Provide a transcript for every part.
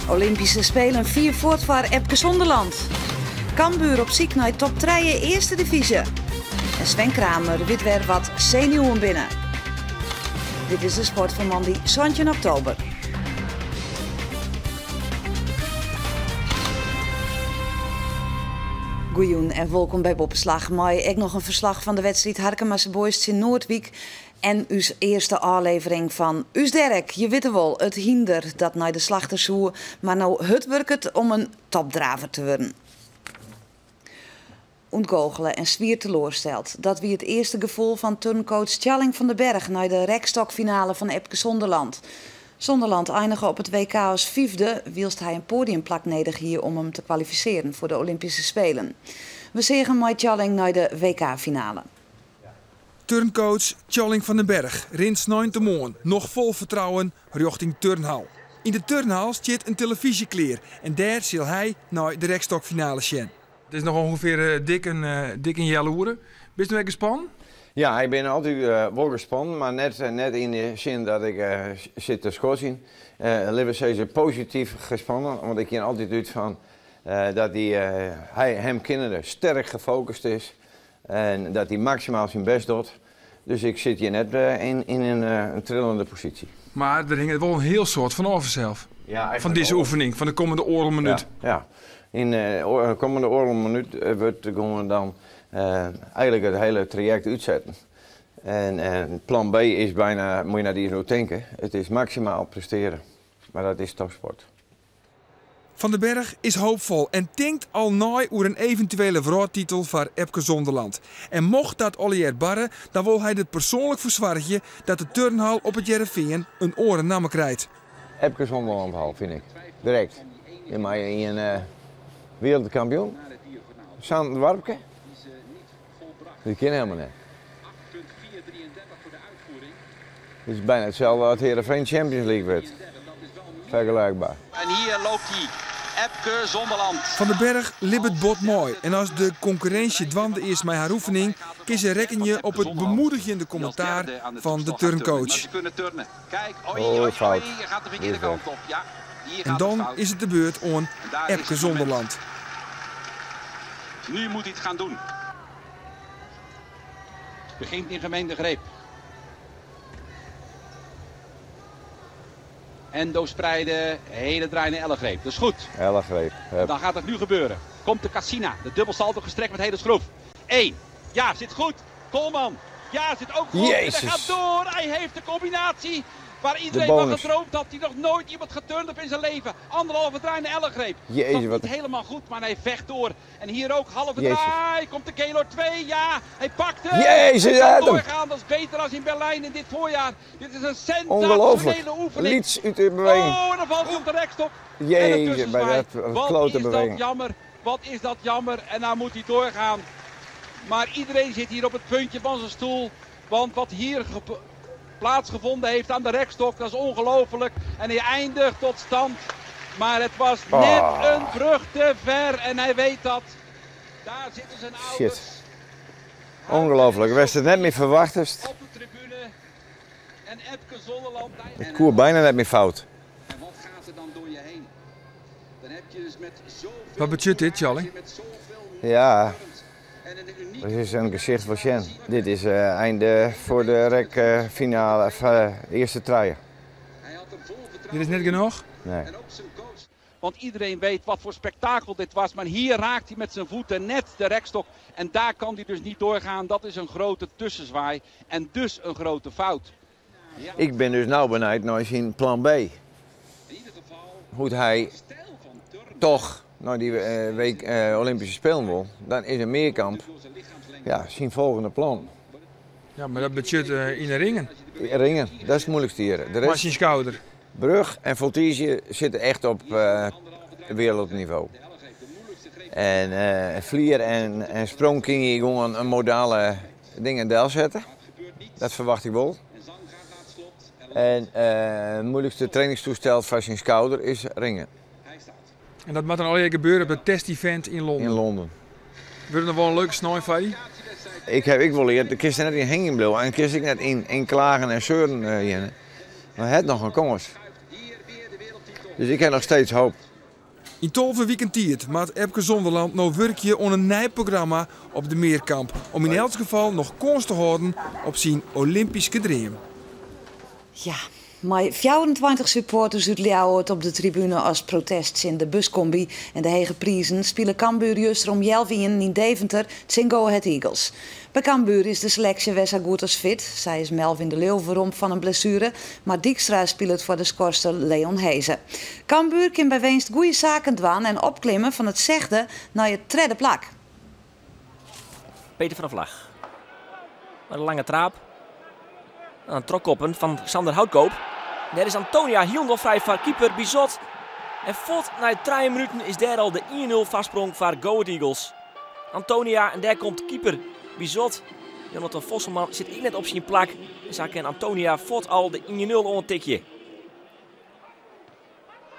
Olympyske Spelen fier fuort foar Epke Zonderland. Cambuur op syk nei top trije earste divyzje. En Sven Kramer wit wer wat senuwen binne. Dit is de sport fan moandei 17 oktober. Goejûn en wolkom by Boppeslach mei ek noch in ferslach fan de wedstriid Harkemase Boys tsjin Noordwijk en ús earste ôflevering fan Us Derek. Je witte wol, it hynder dat nei de slachter soe, mar no hurd wurket om in topdraver te wurden. Ûntgoochele en swier teloarsteld. Dat wie it earste gefoel fan turncoach Tjalling van den Berg nei de rekstokfinale fan Epke Zonderland. Zonderland einige op it WK as fyfde, wylst hy in poadiumplak nedich hie om him te kwalifisearjen foar de Olympyske Spelen. We seagen mei Tjalling nei de WK-finale. Turncoach Tjalling van den Berg rint sneintemoarn noch fol fertrouwen rjochting turnhal. Yn de turnhal stiet in telefyzje klear en dêr sil hy nei de rekstokfinale sjen. It is noch ûngefear dik in dik in healoere. Bist no ek gespannen? Ja, ik bin altyd wol gespannen, mar net net yn de sin dat ik sit te skodzjen. Lit we sizze posityf gespannen, want ik gean altyd út fan dat hy hy him kinnende sterk gefocust is en dat hy maksimaal syn bêst docht. Dus ik sit hjir net yn yn in trillende posysje. Mar der hinget wol in hiel soad fan ôf fansels. Ja, Fan dizze oefening, fan de kommende oardel minút. Ja, ja. Yn de kommende oardel minút wurdt gewoan dan eigentlik it hiele trajekt útsetten. En plan B is byna, moatte je net iens oer tinke, it is maksimaal prestearje. Mar dat is topsport. Van den Berg is hoopfol en tinkt al nei oer in eventuele wrâldtitel foar Epke Zonderland. En mocht dat allegear barre, dan wol hy der persoanlik foar soargje dat de turnhal op It Hearrenfean in oare namme krijt. Epke Zonderlandhal, fyn ik. Direkt. Je meie ien wereldkampioen. Sa'n doarpke. Dat kin helemaal net. Het is bijna hetzelfde als Heerenveen Champions League wurdt. Vergelijkbaar. En hier loopt hij, Epke Zonderland. Van den Berg libbet bot mei en as de konkurrinsje dwaande is mei har oefening, kin se rekkenje op it bemoedigjende kommentaar fan de turncoach. Ze kunnen turnen. Kijk, oei, Oh, oei, fout. oei, je gaat de Die verkeerde is weg. kant op. Ja, hier En gaat het dan fout. is it de beurt oan En daar is Epke het moment. Zonderland. Nu moet hij het gaan doen. Begint in gemengde greep. Endo spreiden, hele draaiende L-greep. Dat is goed. L-greep. Hup. Dan gaat het nu gebeuren. Komt de Cassina, de dubbelsalto gestrekt met hele schroef. 1. Ja, zit goed. Kolman. Ja, zit ook goed. En hij Jezus. gaat door. Hij heeft de combinatie waar De iedereen van bonus. gedroomd had. Die nog nooit iemand geturnd heeft in zijn leven. Anderhalve draai in de L-greep. Jezus, Nog wat niet helemaal goed, maar hij vecht door. En hier ook halve Jezus. draai. Komt de Keylor 2. Ja, hij pakt hem. Jezus, Hij hij kan had hem. doorgaan. Dat is beter dan in Berlijn in dit voorjaar. Dit is een Ongelooflijk. sensationele oefening. Liets uit de beweging. Oh, en dan valt hij op de rekstok. En een Jezus, bij tussenzwaai. dat Wat klote is dat beweging. jammer. Wat is dat jammer. En nou moet hij doorgaan. Maar iedereen zit hier op het puntje van zijn stoel. Want wat hier plaatsgevonden heeft aan de rekstok, dat is ongelooflijk. En hij eindigt tot stand. Maar het was net Ah. een brug te ver en hij weet dat. Daar zitten zijn ouders. Shit. Ongelooflijk. Ik wist het net meer verwacht. Op de tribune. En Epke Zonderland. Het koer bijna net meer fout. En wat gaat er dan door je heen? Dan heb je dus met zoveel Wat betekent dit, Tjalling? met zoveel Ja. en een unieke Dit is een gezicht van Sjen. Dit is einde voor de rekfinale, of, de eerste trui. Hij had er vol vertrouwen Dit is net genoeg? Nee. En ook zijn coach. Want iedereen weet wat voor spektakel dit was. Maar hier raakt hij met zijn voeten net de rekstok. En daar kan hij dus niet doorgaan. Dat is een grote tussenzwaai. En dus een grote fout. Ja, Ik ben dus nou benijd naar zijn plan B. in ieder geval Hoe hij stijl van turnen. toch naar die week Olympische Spelen wil. Dan is een meerkamp Door zijn lichaamslengte. ja, zijn volgende plan. Ja, maar dat betsjut yn de ringen. Ringen, dat is het moeilijkste hier. De Maar rest, zijn skouder. brug en voltige zitten echt op wereldniveau. En vlier en sprong kun je gewoon een modale dingen deel zetten. Dat verwacht ik wel. En het moeilijkste trainingstoestel van zijn schouder is ringen. En dat moet dan al gebeuren op het testevent in Londen. In Londen. Wordt nog wel een leuke snoei van je? Ik heb ik wel leerd, de kist net in hanging bleef en kist ik net in klagen en zeuren, Jenne. Maar het nog een kans. Dus ik ha noch steeds hoop. Yn 12 wiken tiid moat Epke Zonderland no wurkje oan in nij programma op de mearkamp om yn elts gefal noch kâns te hâlden op syn Olympyske dream. Ja, mei 24 supporters út Ljouwert op de tribune as protest tsjin de buskomby en de hege prizen spile Cambuur juster om healwei yn Deventer tsjin Go Ahead Eagles. By Cambuur is de seleksje wer sa goed as fit. Sa is Melvin de Leeuw werom fan in blessuere, mar Dijkstra spilet foar de skorste Leon Hese. Cambuur kin by winst goede saken dwaan en opklimme fan it sechde nei it tredde plak. Peter van der Vlag. Mei de lange traap. Een trochkoppen fan Sander Houtkoop. Dêr is Antonia hielendal frij foar keeper Bizot. En fuort nei 3 minuten is dêr al de 1-0 foarsprong foar Go Ahead Eagles. Antonia en dêr komt keeper Bizot. Jonathan Vosselman sit ek net op syn plak. En sa kin Antonia fuort al de 1-0 oantikje.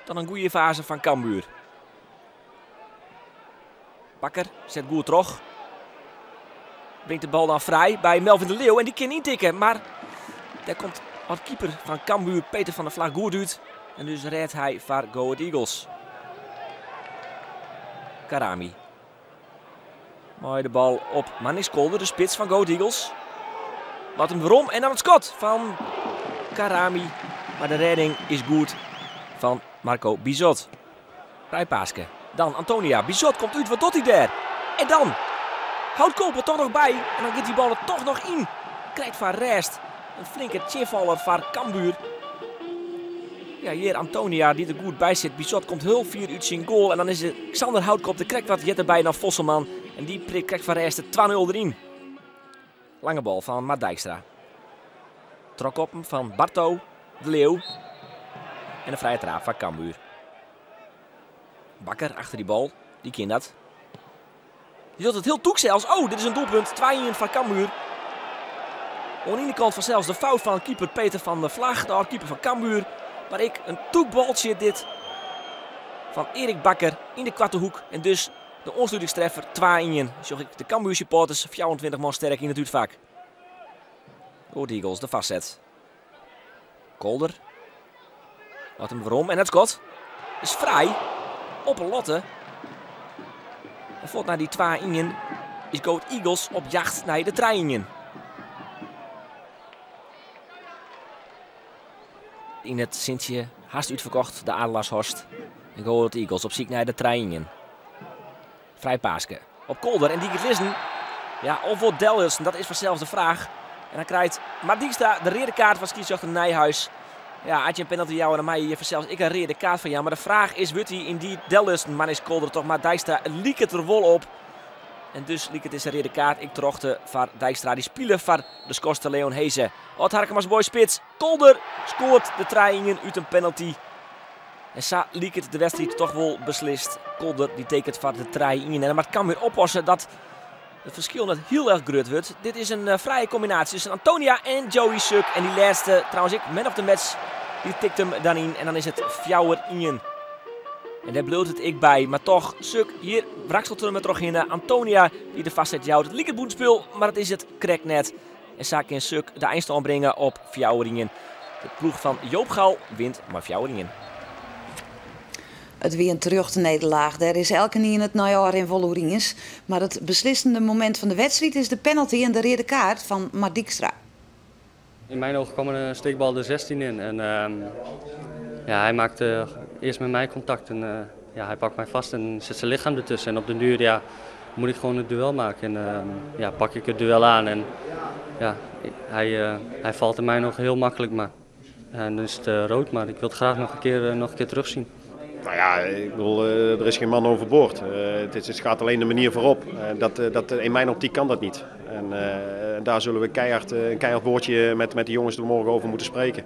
Dan in goede faze fan Cambuur. Bakker set goed troch. Bringt de bal dan frij by Melvin de Leeuw en dy kin yntikke. Mar dêr komt as keeper fan Cambuur Peter van der Vlag goed út. En dus rêdt hy foar Go Ahead Eagles. Karami. Mei de bal op Manis Kolder, de spits fan Go Ahead Eagles. Wat him werom en dan it skot fan Karami. Mar de rêding is goed fan Marco Bizot. Rijpaaske. Dan Antonia. Bizot komt út. Wat docht hy dêr? En dan Houtkoop der toch noch by. En dan giet dy bal der toch noch yn. Krekt foar rêst. In flinke tsjinfaller foar Cambuur. Ja, hjir Antonia dy't der goed by sit. Bizot komt hiel fier út syn goal. En dan is it Xander Houtkoop der krekt wat earder by dan Vosselman. En dy prikt krekt foar rêst de 2-0 deryn. Lange bal fan Mart Dijkstra. Trochkoppen fan Barto de Leeuw. En in frije traap foar Cambuur. Bakker achter dy bal. Dy kin dat. Dy docht it hiel tûk sels. Oh, dit is in doelpunt. 2-1 foar Cambuur. Oan de iene kant fansels de fout fan keeper Peter van der Vlag, de keeper fan Cambuur. Mar ek in tûk baltsje dit fan Erik Bakker yn de koarte hoek. En dus de oanslutingstreffer 2-1. Sjoch ik de Cambuur supporters 24 man sterk yn it útfak. Go Eagles de fastset. Kolder. Laat him werom en it skot is frij op 'e latte. En fuort nei dy 2-1 is Go Eagles op jacht nei de 3-1. Yn it sintsje hast útferkocht de Adelaarshorst. En Go Eagles op syk nei de 3-1. Frij paaske op Kolder en dy giet lizzen. Ja, of wurdt dellutsen, dat is fansels de fraach. En dan krijt Mart Dijkstra de reade kaart fan skiedsrjochter Nijhuis. Ja, as je in penalty jouwe, dan meie je fansels ek in reade kaart fan jaan. Mar de fraach is, wurdt hy yndied dellutsen? Mar is Kolder toch Mart Dijkstra liket der wol op. En dus liket dizze reade kaart ek terjochte foar Dijkstra. Dy spile foar de skorste Leon Hese. Ald Harkemase Boys spits Kolder skoart de 3-1 út in penalty. En sa liket de wedstriid toch wol beslist. Kolder dy tekent foar de 3-1. En dan moat Cambuur oppasse dat it ferskil net hiel erch grut wurdt. Dit is in frije kombinaasje tusken Antonia en Joey Suk. En dy lêste, trouwens ek man of the match, dy tikt him dan yn. En dan is it 4-1. En dêr bliuwt it ek by. Mar toch, Suk hjir wrakselt er him trochhinne. Antonia dy't de fastset jout. It liket bûtenspul, mar dat is it krekt net. En sa kin Suk de einstân bringe op 4-1. De ploech fan Joop Gal wint mei 4-1. It wie in terjochte nederlaach. Dêr is elkenien it nei ôfrin wol oer iens. Mar it beslissende momint fan de wedstriid is de penalty en de reade kaart fan Mart Dijkstra. In mijn ogen kwam er een steekbal de 16 in. En ja, hij maakte eerst met mij contact en ja, hij pakt mij vast en zet zijn lichaam ertussen. En op den duur, ja, moet ik gewoon het duel maken. En ja, pak ik het duel aan en ja, hij valt in mijn ogen heel makkelijk. Maar ja, dan is het rood, maar ik wil het graag nog een keer terugzien. Nou ja, ik bedoel, er is geen man overboord. Het gaat alleen de manier voorop. In mijn optiek kan dat niet. En daar zullen we een keihard woordje met de jongens er morgen over moeten spreken.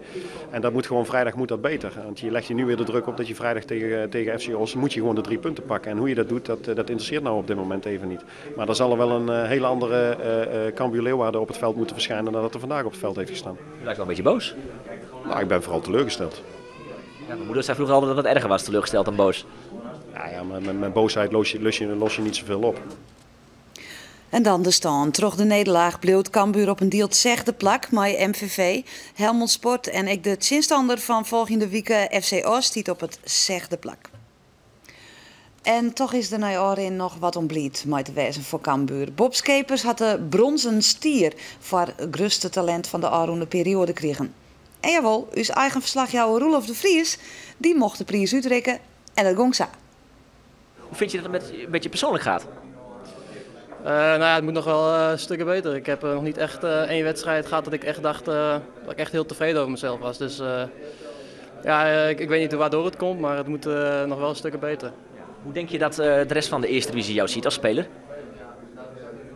En dat moet gewoon vrijdag moet dat beter. Want je legt je nu weer de druk op dat je vrijdag tegen FC Oss moet je gewoon de 3 punten pakken. En hoe je dat doet, dat interesseert nou op dit moment even niet. Maar dan zal er wel een hele andere Cambuur Leeuwarden op het veld moeten verschijnen dan dat er vandaag op het veld heeft gestaan. Je lijkt wel een beetje boos. Nou, ik ben vooral teleurgesteld. Ja, mijn moeder zei vroeger altijd dat het erger was, teleurgesteld dan boos. Ja, ja, maar met boosheid los je niet zoveel op. En dan de stân. Troch de nederlaach bliuwt Cambuur op in dield sechde plak mei MVV, Helmond Sport en ek de tsjinstanner fan folgjende wike FC Oss stiet op it sechde plak. En toch is der nei ôfrin noch wat om bliid mei te wêzen foar Cambuur. Bob Schepers hat de bronzen stier foar it grutste talint fan de ôfrûne perioade krigen. En jawol, ús eigen ferslachjouwer Roelof de Vries, dy mocht de priis útrikke en dat gong sa. Hoe vind je dat het met je persoonlijk gaat? Nou ja, het moet nog wel stukken beter. Ik heb nog niet echt één wedstrijd gehad dat ik echt dacht dat ik echt heel tevreden over mezelf was. Dus ja, ik weet niet waardoor het komt, maar het moet nog wel stukken beter. Hoe denk je dat de rest van de eerste divisie jou ziet als speler?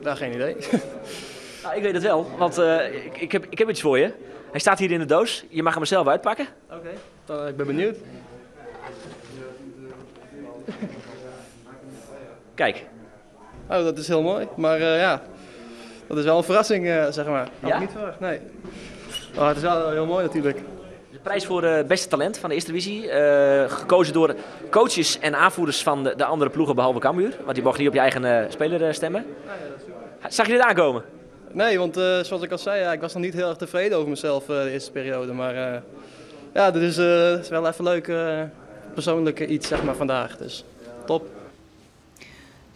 Daar geen idee. Nou, ik weet het wel, want ik heb iets voor je. Hij staat hier in de doos. Je mag hem er zelf uitpakken. Oké, okay. Ik ben benieuwd. Kijk. Oh, dat is heel mooi. Maar ja, dat is wel een verrassing, zeg maar. Had Ja? ik niet verwacht, nee. Maar het is wel heel mooi natuurlijk. De prijs voor het beste talent van de eerste divisie. Gekozen door coaches en aanvoerders van de andere ploegen behalve Cambuur. Want die mocht niet op je eigen speler stemmen. Ja, ja, dat is super. Zag je dit aankomen? Nee, want zoals ik al zei, ja, ik was nog niet heel erg tevreden over mezelf de eerste periode. Maar ja, dit is wel even leuk persoonlijk iets, zeg maar, vandaag. Dus top.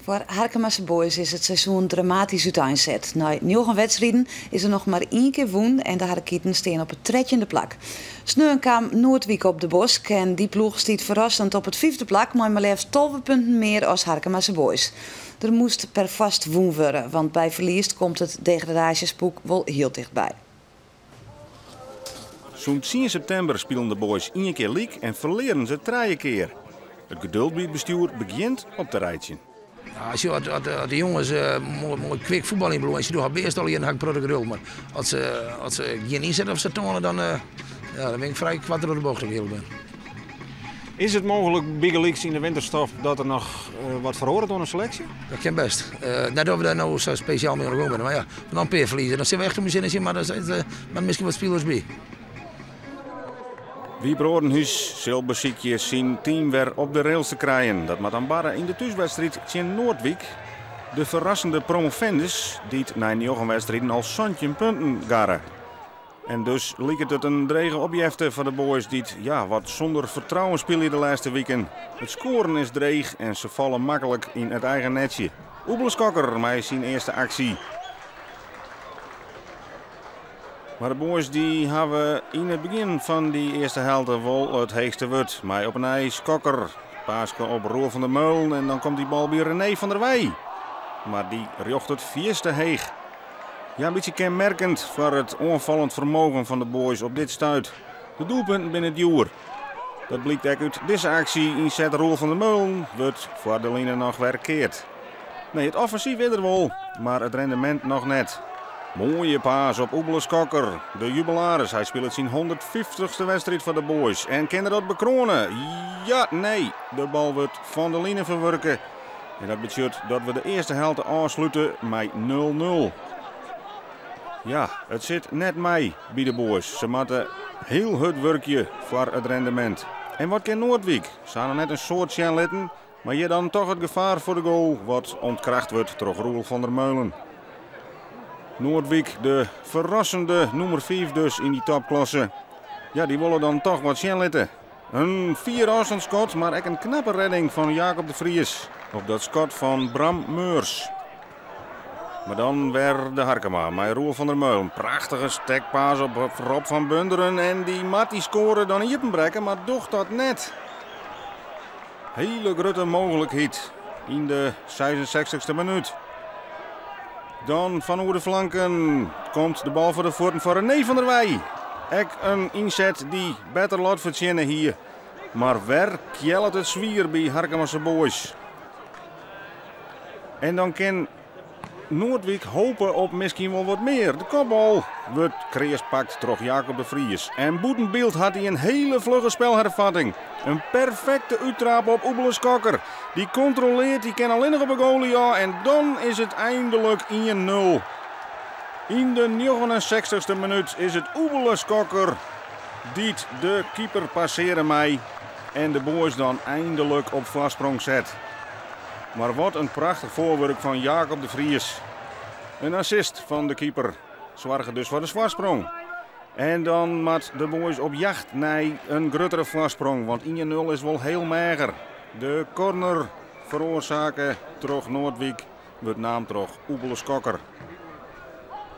Foar Harkemase Boys is it seizoen dramatisch úteinset. Nei njoggen wedstriden is der noch mar ien kear wûn en de Harrekieten steane op it trettjinde plak. Sneon kaam Noordwijk op de Bosk en dy ploech stiet ferrassend op it fyfde plak, mei mar leafst 12 punten mear as Harkemase Boys. Der moast perfoarst wûn wurde, want by ferlies komt it degradaasjespoek wol hiel tichtby. Sûnt 10 septimber spilen de Boys ien kear lyk en ferlearen se trije kear. It geduld by it bestjoer begjint op te reitsjen. Ja, als je wat de jongens mooi, mooi kwik voetbal in bedoelen, als je doet haar best al in, dan heb ik geduld. Maar als ze geen inzet of ze tonen, dan, ja, dan ben ik vrij kwart door de bocht, als ik eerlijk ben. Is het mogelijk, bygelyks yn de winterstop, dat der noch wat feroaret oan de seleksje? Dat kin bêst. Net oft we dêr no sa spesjaal mei oan de gong binne, mar ja, dan in pear ferlieze, dan sitte we echt om de sin in, mar der sitte miskien wat spilers by. Wieb Rodenhuis sil besykje syn team wer op de rails te krijen. Dat moat dan barre yn de thúswedstriid tsjin Noordwijk. De ferrassende promovendus dy't nei njoggen wedstriden al 17 punten garre. En dus liket it in drege opjefte foar de Boys dy't, ja, wat sûnder fertrouwen spylje de lêste wiken. It skoaren is dreech en se falle maklik yn it eigen netsje. Oebele Skokker mei syn earste aksje. Mar de Boys dy hawwe yn it begjin fan dy earste helte wol it heechste wurd. Mei op 'e nij Skokker. Paaske op Roel van der Meulen en dan komt dy bal by René van der Weij. Mar dy rjochtet fierste heech. Ja, in bytsje kenmerkend foar it oanfallend fermogen fan de Boys op dit stuit. De doelpunten binne djoer. Dat blykt ek út dizze aksje. Ynset Roel van der Meulen wurdt foar de line noch wer keard. Nee, it offensyf is der wol, mar it rendemint noch net. Moaie paas op Oebele Skokker. De jubilaris, hy spilet syn 150ste wedstriid foar de Boys. En kin er dat bekroane? Ja, nee. De bal wurdt fan de line ferwurke. En dat betsjut dat we de earste helte ôfslute mei 0-0. Ja, it sit net mei by de Boys. Se moatte hiel hurd wurkje foar it rendemint. En wat kin Noordwijk? Se ha noch net in soad sjen litten, mar hjir dan toch it gefaar foar de goal wat ûntkracht wurdt troch Roel van der Meulen. Noordwijk, de ferrassende nûmer 5 dus yn dy topklasse. Ja, dy wolle dan toch wat sjen litte. In fier ôfstânsskot, mar ek in knappe rêding fan Jacob de Vries op dat skot fan Bram Meurs. Mar dan wer de Harkema mei Roel van der Meulen. Prachtige stekpaas op Rob van Bunderen en dy moat dy skoare dan iepenbrekke, mar docht dat net. Hiele grutte mooglikheid yn de 66e minút. Dan fan oer de flanken komt de bal foar de fuotten fan René van der Weij. Ek in ynset dy't better lot fertsjinne hie. Mar wer keallet it swier by Harkemase Boys. En dan kin Noordwijk hope op miskien wol wat mear. De kopbal wurdt kreas pakt troch Jacob de Vries. En bûten byld hat hy in hiele flugge spelhervatting. In perfekte úttraap op Oebele Skokker. Dy kontrolearret, dy kin allinnich op 'e goalie ôf en dan is it einlik 1-0. Yn de 69ste minút is it Oebele Skokker dy't de keeper passearje mei en de Boys dan einlik op foarsprong set. Mar wat in prachtich foarwurk fan Jacob de Vries. In assist fan de keeper soarge dus foar de foarsprong. En dan moat de Boys op jacht nei in gruttere foarsprong, want 1-0 is wol hiel meager. De corner feroarsake troch Noordwyk wurdt naam troch Oebele Skokker.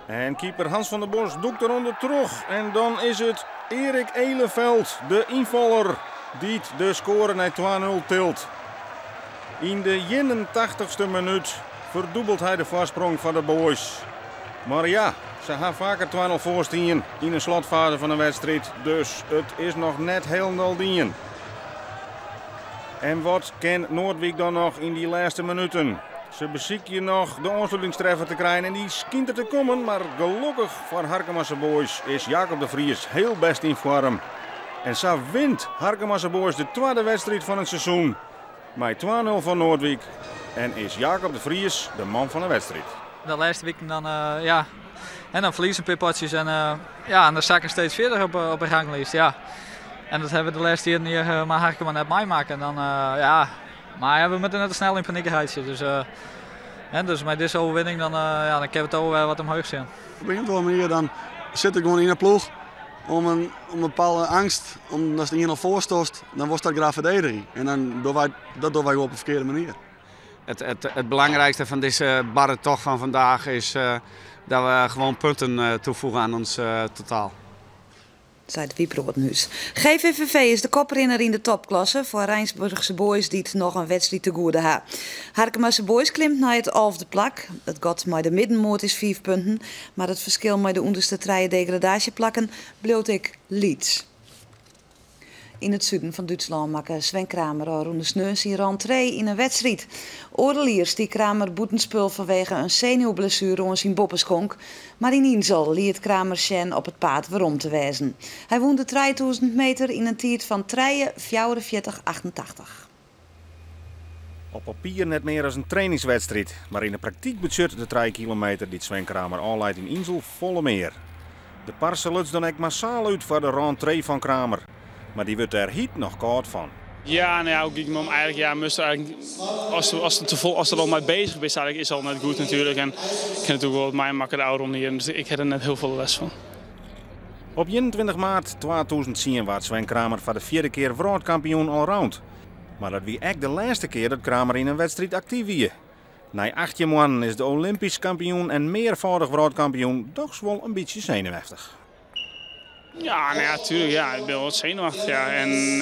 En keeper Hans van der Bos dûkt derûnder troch. En dan is it Erik Eleveld, de ynfaller, dy't de skoare nei 2-0 tilt. Yn de 81ste minút ferdûbelt hy de foarsprong foar de Boys. Mar ja, se ha faker 2-0 foarstien yn 'e slotfaze fan 'e wedstriid, dus it is noch net hielendal dien. En wat kin Noordwyk dan noch yn dy lêste minuten? Se besykje noch de oanslutingstreffer te krijen en dy skynt der te kommen, mar gelokkich foar Harkemase Boys is Jacob de Vries hiel bêst yn foarm. En sa wint Harkemase Boys de twadde wedstriid fan it seizoen mei 2-0 fan Noordwyk en is Jacob de Vries de man fan 'e wedstriid. De lêste wiken dan, ja, en dan ferlieze in pear potsjes en, ja, en dan sakke steeds fierder op de ranglijst. Ja. En dat hebben we de lêste jierren hjir mei Harkema net meimakke. En dan, ja, mar ja, we moatte net te snel yn panyk reitsje. Dus, hè, dus mei dizze oerwinning dan, ja, dan kinne we toch wer wat omheech sjen. Op ien of oare manier dan sit it gewoan yn 'e ploech om in, om in bepaalde eangst, om ast 1-0 foar stiest, dan wolst dat graach ferdedigje. En dan dogge wy, dat dogge wy gewoan op de ferkearde manier. Het belangrijkste van deze barre tocht van vandaag is dat we gewoon punten toevoegen aan ons totaal. Seit Wieb Rodenhuis. GVVV is de koprinner yn de topklasse foar Rijnsburgse Boys dy't noch in wedstriid te goede ha. Harkemase Boys klimt nei it alfde plak. It gat mei de middenmoat is 5 punten, mar it ferskil mei de ûnderste trije degradaasjeplakken bliuwt ek lyts. Yn it suden fan Dútslân makke Sven Kramer ôfrûne sneon syn rentree yn in wedstriid. Oardel jier stie Kramer bûtenspul fanwege in senuwblessuere oan syn boppeskonk, mar yn Insel liet Kramer sjen op it paad werom te wêzen. Hy wûn de 3000 meter yn in tiid fan 3:44,88. Op papier net mear as in trainingswedstriid, mar yn 'e praktyk betsjut de 3 kilometer dy't Sven Kramer ôfleit yn Insel folle mear. De parse luts dan ek massaal út foar de rentree fan Kramer, mar dy wurdt dêr hyt noch kâld fan. Ja, nou ja, ook ik mom eigenlijk, ja, moest eigenlijk, als het te vol, als er al mee bezig bent, eigenlijk is al net goed natuurlijk. En ik ken natuurlijk wel wat mij makker de oude ronde hier, dus ik heb er net heel veel last van. Op 21 maart 2010 waard Sven Kramer foar de fjirde kear wrâldkampioen allround. Mar dat wie ek de lêste kear dat Kramer yn in wedstriid aktyf wie. Nei 18 moannen is de Olympysk kampioen en mearfâldich wrâldkampioen dochs wol in bytsje senuweftich. Ja, nou ja, tuurlijk. Ja, ik ben wel wat zenuwachtig. Ja. En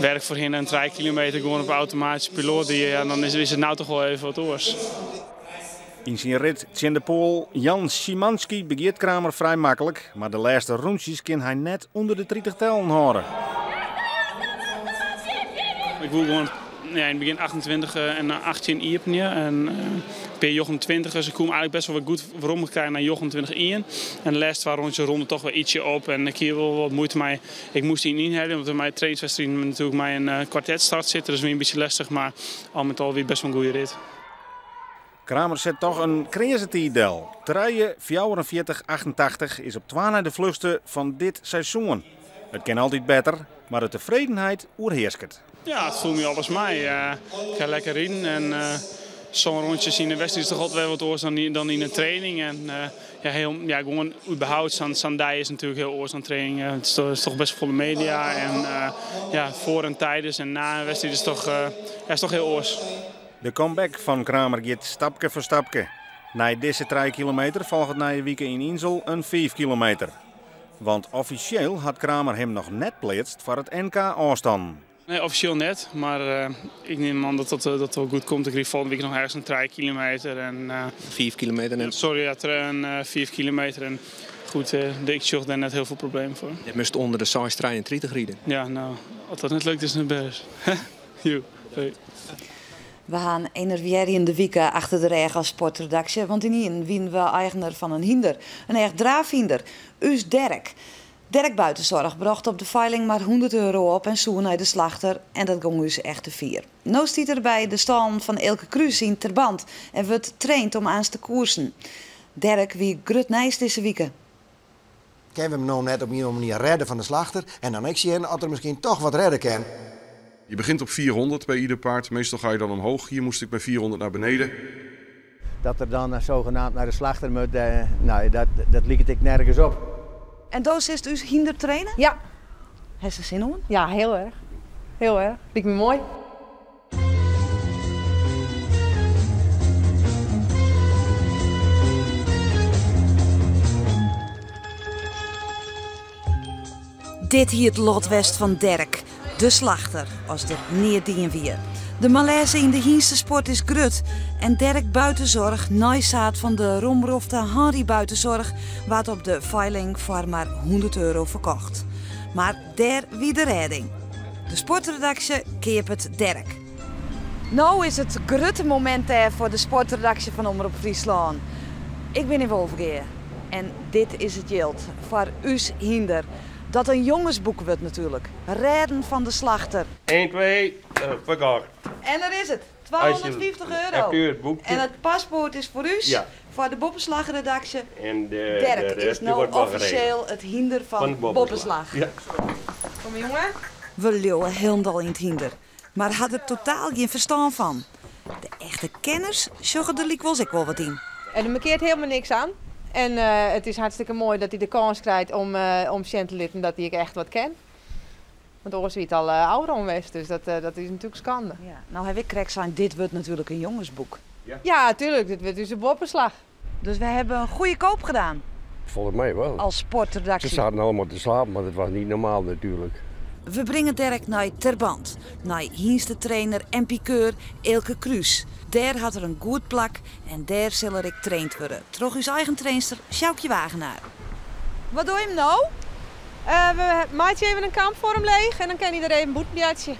werk voorheen een 3 kilometer gewoon op automatische piloot. Die, ja, dan is het nou toch wel even wat oars. Yn syn rit tsjin de Poal Jan Szymanski begjint Kramer frij maklik, mar de lêste rûntsjes kin hy net ûnder de 30 tellen hâlde. Ik wil gewoon, ja, in het begin 28 en 18 iepenje. En per 29, dus ik kom eigenlijk best wel wat goed waarom krijgen naar 29-1. En de laatste twee rondjes ronden toch wel ietsje op. En ik hier wel wat moeite mee. Ik moest die niet hebben, want in mijn trainingswedstrijd natuurlijk mijn kwartetstart zitten. Dus weer een beetje lastig, maar al met al weer best wel een goede rit. Kramer set toch in kreaze tiid del. 3:44,88 is op 2 nei de fluchste fan dit seizoen. It kin altyd better, mar de tefredenheid oerhearsket. Ja, it foel my alles mei. Ik ga lekker riden en zo'n rondjes yn de wedstriid is toch altyd wer wat oars dan yn de training. En ja, heel, ja, gewoon überhaupt zo'n dag is natuurlijk heel oars dan training. Het is toch best volle media en ja, voor en tijdens en na een wedstrijd is toch, ja, is toch heel oars. De comeback fan Kramer giet stapke foar stapke. Nei dizze 3 kilometer folget nije wike yn Insel in 5 kilometer. Want offisjeel hat Kramer him noch net pleatst foar it NK ôfstannen. Nee, offisjeel net, mar ik nim oan dat dat wel goed komt. Ik ried folgjende wike noch ergens in 3 kilometer. En 5 kilometer net? Sorry, ja, een 5 kilometer. En goed, ik zag daar net heel veel problemen voor. Je moest onder de 6,33 rijden. Ja, nou, als dat net lukt is het best. Joe, hoi. We ha in enervearjende wike achter de rêch as sportredaksje, want ynienen wiene we eigener fan in hynder. In echt draafhynder, ús Dirk. Dirk Buitenzorg brocht op de feiling mar 100 euro op en soe nei de slachter en dat gong ús echt te fier. No stiet er by de stâlen fan Eelke Kruis yn Terbant en wurdt traind om aanst te koersen. Dirk wie grut nijs dizze wike. Kinne we him no net op ien of oare manier rêde fan de slachter en dan ek sjen oft er miskien toch wat rêde kin. Je begint op 400 bij ieder paard. Meestal ga je dan omhoog. Hier moest ik bij 400 naar beneden. Dat er dan zogenaamd naar de slachter moet, nou, dat liket ek nergens op. En do silst ús hynder traine? Ja. Hast der sin oan? Ja, heel erg. Heel erg. Liket my moai. Dit hie it lot west fan Derk, de slachter, as der neat dien wie. De malaise yn de hynstesport is grut en Derk Buitenzorg, neisaat fan de romrofte Henri Buitenzorg, waard op de feiling foar mar 100 euro ferkocht. Mar dêr wie de rêding. De sportredaksje keapet Derk. No is it grutte momint dêr foar de sportredaksje fan Omrop Fryslân. Ik bin yn Wolvegea en dit is it jild foar ús hynder. Dat in jongesboek wurdt natuerlik. Rêden fan de slachter. 1, 2, ferkocht. En dêr is it, 250 euro. En it paspoart is foar ús, foar de Boppeslachredaksje. En de, Derk de is rest no wordt wel geregeld. offisjeel it hynder fan Fan Boppeslach. Ja. Kom mar, jongen. We leauwe hielendal yn it hynder, mar ha der totaal gjin ferstân fan. De echte kenners sjogge der lykwols ek wol wat yn. En der mankeart hielendal niks oan. En it is hartstikke moai dat hy de kâns krijt om sjen te litten dat hy ek echt wat kin. Want oars wie it al ôfrûn west, dus dat is natuerlik skande. Ja, no ha ik krekt sein, dit wurdt natuerlik in jongesboek. Ja, tuurlijk, dit wurdt ús Boppeslach. Dus we hebben een goede koop gedaan. Volgens mij wel. Als sportredactie. Ze zaten allemaal te slapen, maar dat was niet normaal natuurlijk. We bringe Derk nei Terbant, nei hynstetrainer en pikeur Eelke Kruis. Dêr hat er in goed plak en dêr sil er ek traind wurde troch ús eigen trainster Sjoukje Wagenaar. Wat dogge jim no? We meitsje even in kamp foar him leech en dan kin hy der even bûten boartsje.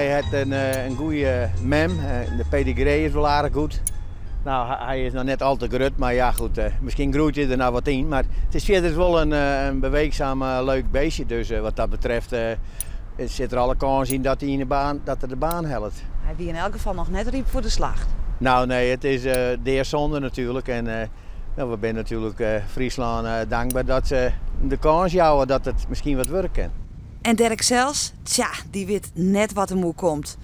Hy hat in goede mem, de pedigree is wol aardich goed. No, hy is noch net al te grut, mar ja, goed, miskien groeit hy der noch wat yn. Mar it is fierders wol in beweechsum, leuk beestje. Dus wat dat betreft sit der alle kâns yn dat hy yn de baan, dat er de baan hellet. Hy wie yn elk gefal noch net ryp foar de slacht. No, nee, it is deasonde natuerlik. En no, we binne natuerlik Fryslân dankber dat se de kâns jouwe dat it miskien wat wurde kin. En Derk sels, tsja, dy wit net wat him oerkomt.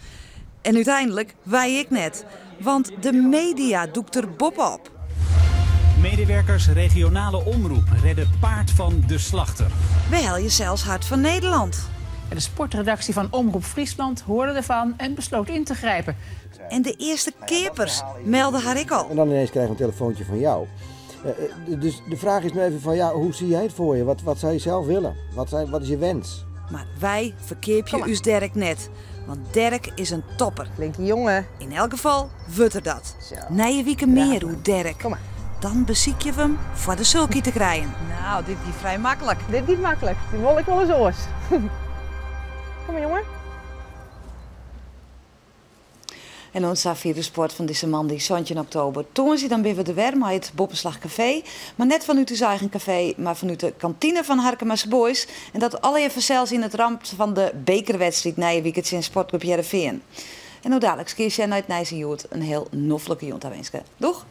En úteinlik wy ek net, want de media dûkt der boppe-op. Medewerkers regionale omroep redden paard van de slachter. We helje sels Hart van Nederland. En de sportredactie van Omroep Friesland hoorde ervan en besloot in te grijpen. En de earste keapers melde har ek al. En dan ineens krijg ik een telefoontje van jou. Dus de vraag is nu even van, ja, hoe zie jij het voor je? Wat zou je zelf willen? Wat is je wens? Mar wy ferkeapje Kom mar. ús Derk net. Want Derk is in topper. Flinke jongen. Yn elk gefal wurdt er dat. Zo. Nije wike mear Ja. oer Derk. Kom mar. Dan besykje we him foar de sulky te krijen. No, dit gie frij maklik. Dit giet maklik. Dit wol ik wolris oars. Kom mar, jongen. En oant safier de sport fan dizze moandei 17 oktober. Tongersdei dan binne we der wer mei it Boppeslach Kafee. Mar net fanút ús eigen kafee, mar fanút de kantine fan Harkemase Boys. En dat allegear fansels yn it ramt fan de bekerwedstriid nije wike tsjin Sportclub Hearrenfean. En no daliks kinne je sjen nei it nijs yn Hjoed. In hiel noflike jûn tawinske. Doeg!